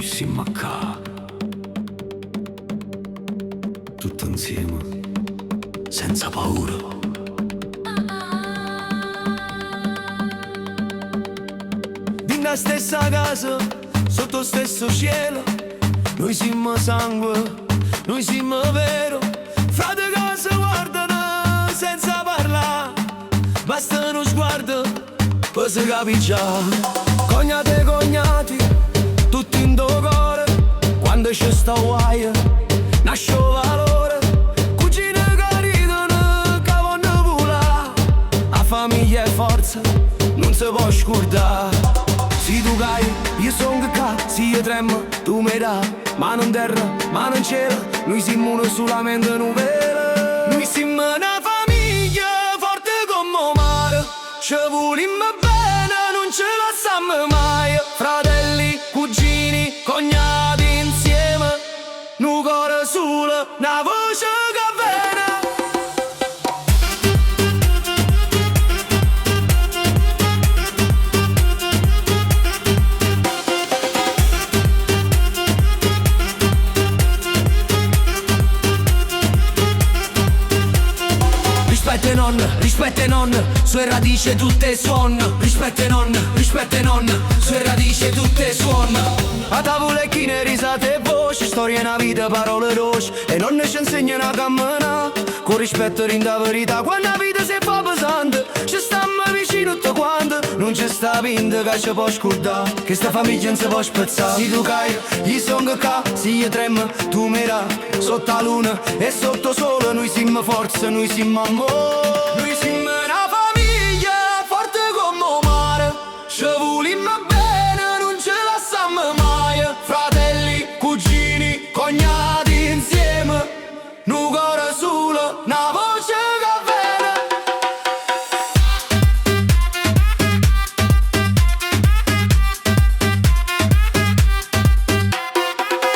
Simme ccà. Tutt insieme, senza paura. Dint' 'a stessa casa, sotto 'o stesso cielo, noi siamo sangue, noi siamo vero. Frate che si guardano senza parlare, basta uno sguardo per si capì già. Cognate e cognati, tutti in do core, quando c'è sta guaio, nasce 'o valore. Cugine che ridono, che vonno volà, 'a famiglia è forza, nun si può scordare. Si tu cai, io sono qua, si io tremo, tu mi dai, mano in terra, mano in cielo, noi siamo uno solamente un velo. Noi siamo una famiglia forte come 'o mare, ci vogliamo bene, non ce lasciamo mai. Fratelli, cugini, cognati insieme, nu core solo, una voce che viene. Rispetto 'e nonne, rispetto 'e nonne, so' 'e radice 'e tutte 'e suonne. Rispetto 'e nonne, rispetto 'e nonne, so' 'e radice 'e tutte 'e suonne. A tavola è china 'e risate e voci, storie 'e 'na vita, parole doce. E nonne ci insegnano a camminare, con rispetto dint' 'a verità. Quando 'a vita si fa pesante, ci stiamo vicino tutte quante. Non ci sta vinta che ci può scordare, che sta famiglia non si può spezzare. Si tu cai, io sono qua, si io tremo, tu mi dai. Sotto la luna e sotto il sole, noi siamo forza, noi siamo amore. Noi siamo una famiglia forte come 'o mare, ci vogliamo bene, non ce lasciamo mai. Fratelli, cugini, cognati insieme, nu core solo, una voce che viene.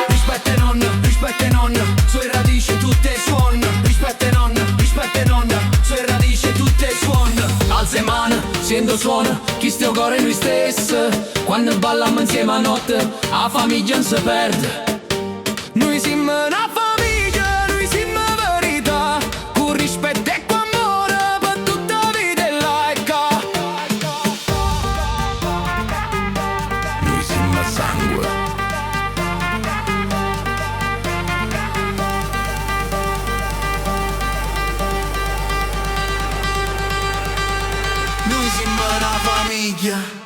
Rispetto 'e nonne, rispetto 'e nonne, so' 'e radice 'e tutte 'e suonne. Rispetto 'e nonne, rispetto 'e nonne, so' 'e radice 'e tutte 'e suonne. Alza 'e mano, sento suono, chisto è 'o core noi stessi. Quando balliamo insieme a notte, 'a famiglia non si perde. Noi siamo una famiglia, noi siamo verità, con rispetto e con amore per tutta la vita e laica. Noi siamo sangue. Noi siamo una famiglia.